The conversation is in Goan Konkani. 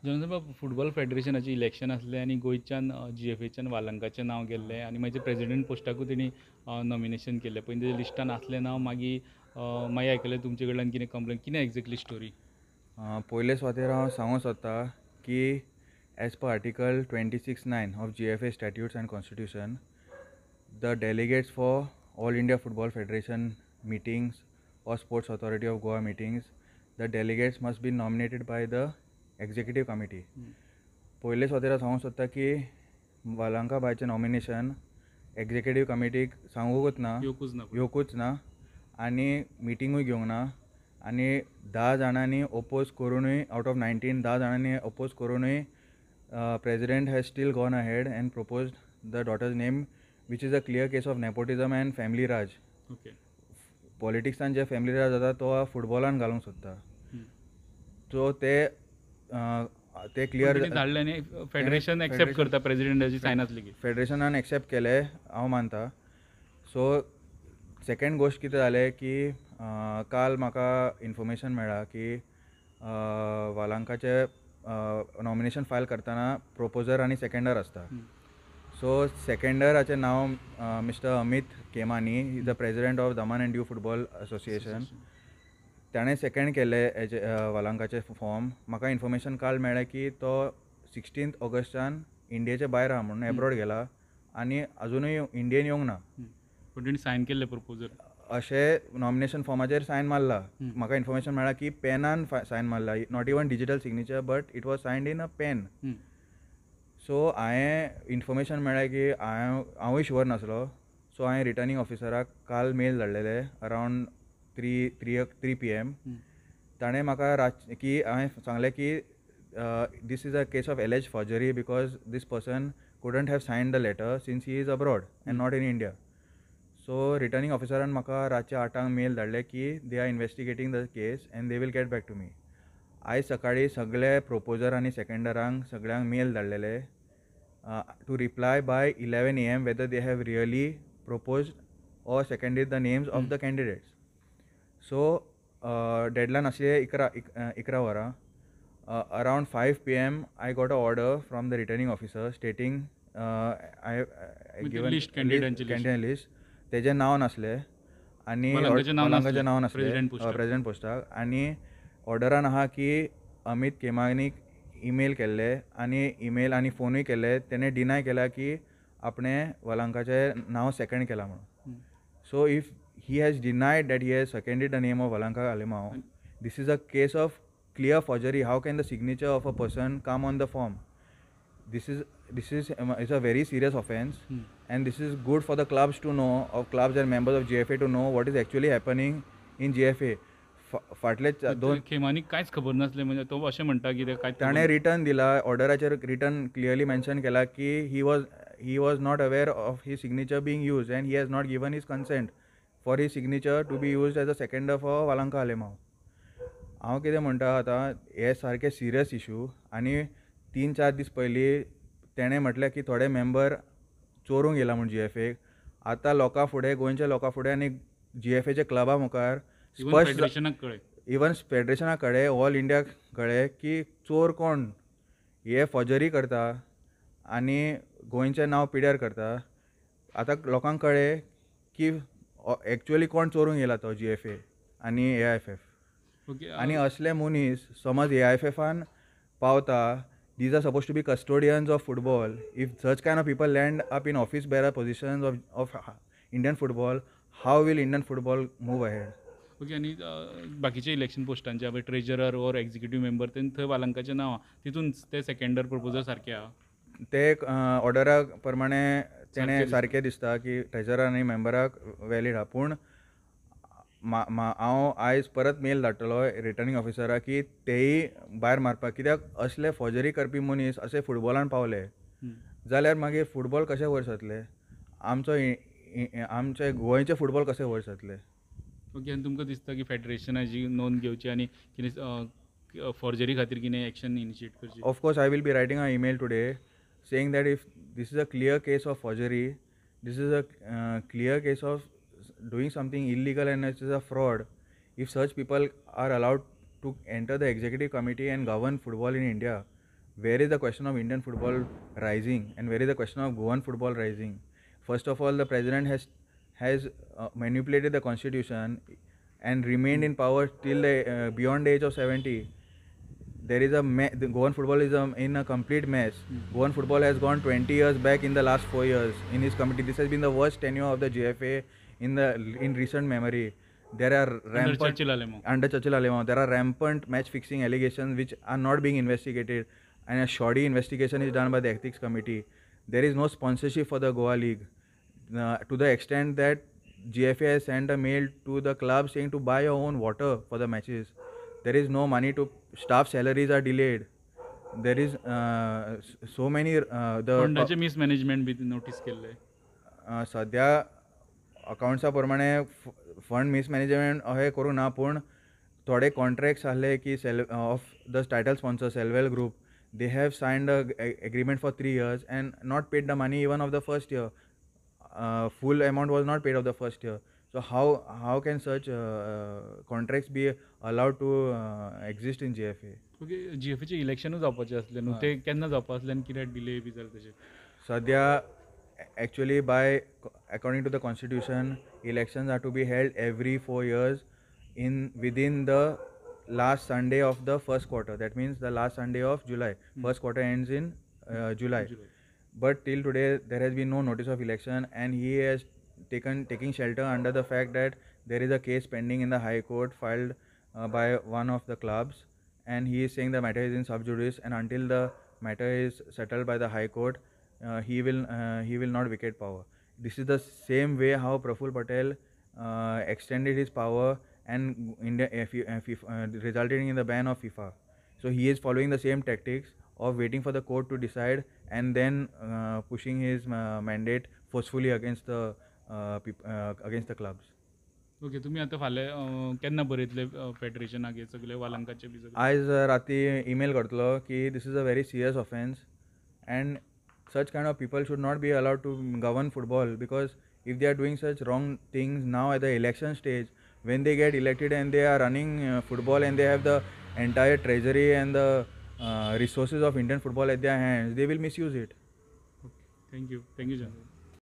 जनसभा फुटबॉल फेडरेशनाचें इलेक्शन आसलें आनी गोंयच्यान जीएफएच्यान वालंकाचें नांव गेल्लें आनी मागीर प्रेजिडेंट पोस्टाकूय तेणी नॉमिनेशन केल्लें. पयलीं तेजें लिस्टान आसलें नांव, मागीर मागीर आयकलें तुमचे कडल्यान कितें कंप्लेन, कितें एग्जॅक्टली स्टोरी? पयले सुवातेर हांव सांगूंक सोदता की as per article 26(9) of GFA statutes and constitution, the delegates for All India Football Federation meetings or Sports Authority of Goa meetings, the delegates must be nominated by the executive committee. पयले सुवातेर हांव सांगूंक सोदता की वालांका बायचें नॉमिनेशन एग्जेक्युटीव कमिटीक सांगूंकच ना, येवकूच ना, येवकूच ना आनी मिटींगूय घेवंक ना. आनी 10 जाणांनी ओपोज करुनूय, आवट ऑफ 19 10 जाणांनी ओपोज करुनूय president has still gone ahead and proposed the daughter's name, which is a clear case of nepotism and family raj. पॉलिटिक्सान जे फॅमिली राज जाता तो फुटबॉलान घालूंक सोदता. सो ते ते क्लियर धाडले आनी फेडरेशन एक्सेप्ट करता प्रेजिडेंटाची सायन आसली की फेडरेशनान एक्सेप्ट केले हांव मानता. सो सेकेंड गोश्ट कितें जालें की काल म्हाका इन्फॉर्मेशन मेळ्ळा की वालांकाचे नॉमिनेशन फायल करतना प्रोपोजर आनी सेकेंडर आसता. सो सेकेंडराचें नांव mister Amit Khemani, is the president of Daman and Diu football association. ताणें सेकेंड केल्लें हेजे वालांकाचें फॉर्म. म्हाका इन्फॉर्मेशन काल मेळ्ळें की तो 16 ऑगस्टान इंडियेचे भायर आहा म्हणून एब्रॉड गेला आनी अजुनूय इंडियेन येवंक ना. पूण तेणी सायन केल्लें प्रपोजल अशें नॉमिनेशन फॉर्माचेर सायन मारला. म्हाका इन्फॉर्मेशन मेळ्ळा की पेनान सायन मारला, not even digital signature but it was signed in a pen. So हांवें इन्फॉर्मेशन मेळ्ळें की हांवूय शुअर नासलो. सो हांवें रिटर्निंग ऑफिसराक काल मेल धाडलेले अरावंड 3 PM. ताणें म्हाका रात की हांवें सांगलें की this is a case of alleged forgery because this person couldn't have signed the letter since he is abroad and not in India. So returning ऑफिसरान म्हाका रातच्या 8 मेल धाडले की they are investigating the case and they will get back to me. आयज सकाळीं सगळे प्रोपोजर आनी सेकंडरांक सगळ्यांक mail धाडलेले to reply by 11 AM whether they have really proposed or seconded the names of the candidates. So deadline आसली 11 वरां. Around 5 PM I got a order from the returning officer stating I given candidate list. तेजें नांव नासलें आनी वालांकाचें नांव नासलें प्रेजिडेंट पोस्टाक. आनी ऑर्डरान आहा की अमीत खेमानीक ईमेल केल्ले आनी ईमेल आनी फोनूय केल्ले, तेणें डिनाय केला की आपणें वालांकाचें नांव सेकंड केलां म्हणून. So if he has denied that he has seconded the name of Valanka Alemao, this is a case of clear forgery. How can the signature of a person come on the form? This is it's a very serious offence and this is good for the clubs to know, of clubs and members of GFA to know what is actually happening in GFA. फाटले दोन खेमानी कांयच खबर नासलें, म्हणजे तो अशें म्हणटा की ताणें रिटर्न दिला ऑर्डराचेर, रिटर्न क्लियरली मेन्शन केला की he was not aware of his signature being used and he has not given his consent for his signature to be used as a seconder for Valanka Alemao. हांव कितें म्हणटा आतां, हे सारके सिरियस इशू. आनी 3-4 दीस पयलीं तेणें म्हटलें की थोडे मेंबर चोरूंक येयला म्हूण जीएफएक. आतां लोकां फुडें, गोंयच्या लोकां फुडें आनी जीएफएच्या क्लबा मुखार स्पश्ट, इवन फेडरेशनाक कळ्ळें, ऑल इंडियाक कळ्ळें की चोर कोण, हे फॉर्जरी करता आनी गोंयचें नांव पिड्यार करता. आतां लोकांक कळ्ळें की एक्चुअली कोण चोरूंक येयला तो जीएफए आनी एआयएफएफ. आनी असले मनीस समज एआयएफएफान पावता, these are supposed to be custodians of football. If such kind of people land up in office bearer positions of Indian football, how will Indian football move ahead? Okay. आनी बाकीचे इलेक्शन पोस्टांचे पळय ट्रेजरर ऑर एग्जिक्युटीव मेंबर, तें थंय वालांकाचें नांव आहा, तितून ते सेकंडर प्रपोजल सारके आहा. ते ऑर्डरा प्रमाणे तेणें सारकें दिसता की ट्रेजरर आनी मेंबराक वॅलीड आहा. पूण हांव आयज परत मेल धाडटलो रिटर्निंग ऑफिसराक की तेय भायर मारपाक, कित्याक असले फॉर्जरी करपी मनीस अशे फुटबॉलान पावले जाल्यार मागीर फुटबॉल कशें वयर सरतले, आमचो आमचे गोंयचे फुटबॉल कशें वयर सरतले. ओके. आनी तुमकां दिसता की फेडरेशनाची नोंद घेवची आनी कितें फॉर्जरी खातीर कितें एक्शन इनिशिएट करची? Of course I will be writing a email today saying that if this is a clear case of forgery, this is a clear case of doing something illegal and it is a fraud. If such people are allowed to enter the executive committee and govern football in India, Where is the question of Indian football rising and where is the question of Goan football rising? First of all, the president has manipulated the constitution and remained in power till the beyond the age of 70. There is a the Goan football is in a complete mess. Goan football has gone 20 years back in the last 4 years in his committee. This has been the worst tenure of the GFA in recent memory. There are rampant under Churchill Alemao, there are rampant match fixing allegations which are not being investigated, and a shoddy investigation is done by the ethics committee. There is no sponsorship for the Goa League, to the extent that GFA has sent a mail to the club saying to buy your own water for the matches. There is no money to staff, salaries are delayed. There is so many the फंडाचे मिसमॅनेजमेंट बी नोटीस केल्ले. सद्या अकावंट्सा प्रमाणे फंड मिसमॅनेजमेंट अशें करूंक ना, पूण थोडे कॉन्ट्रॅक्ट्स आहले की of the title sponsor Selvel group, they have signed a agreement for 3 years and not paid the money even of the first year. Full amount was not paid of the first year. So how can such contracts be allowed to exist in GFA? Okay, जीएफएचे इलेक्शनूच जावपाचें आसलें न्हू, ते केन्ना जावपा आसलें आनी कित्याक डिले बी जालें तेजें? सद्या actually by according to the constitution, elections are to be held every 4 years in within the last Sunday of the first quarter. That means the last Sunday of July. First quarter ends in July. But till today there has been no notice of election, and he has taking shelter under the fact that there is a case pending in the High Court filed by one of the clubs, and he is saying the matter is in sub judice, and until the matter is settled by the High Court, he will not vacate power. This is the same way how Praful Patel extended his power and India resulting in the ban of FIFA. So he is following the same tactics of waiting for the court to decide and then pushing his mandate forcefully against the clubs. Okay, तुम्ही आता फाल्यां केन्ना बरयतले फेडरेशनाक हे सगळे वालंकाचे बी सगळे? आयज राती ईमेल करतलो की this is a very serious offence and such kind of people should not be allowed to govern football, because if they are doing such wrong things now at the election stage, when they get elected and they are running football and they have the entire treasury and the resources of Indian football at their hands, they will misuse it. Okay, thank you. Thank you, John.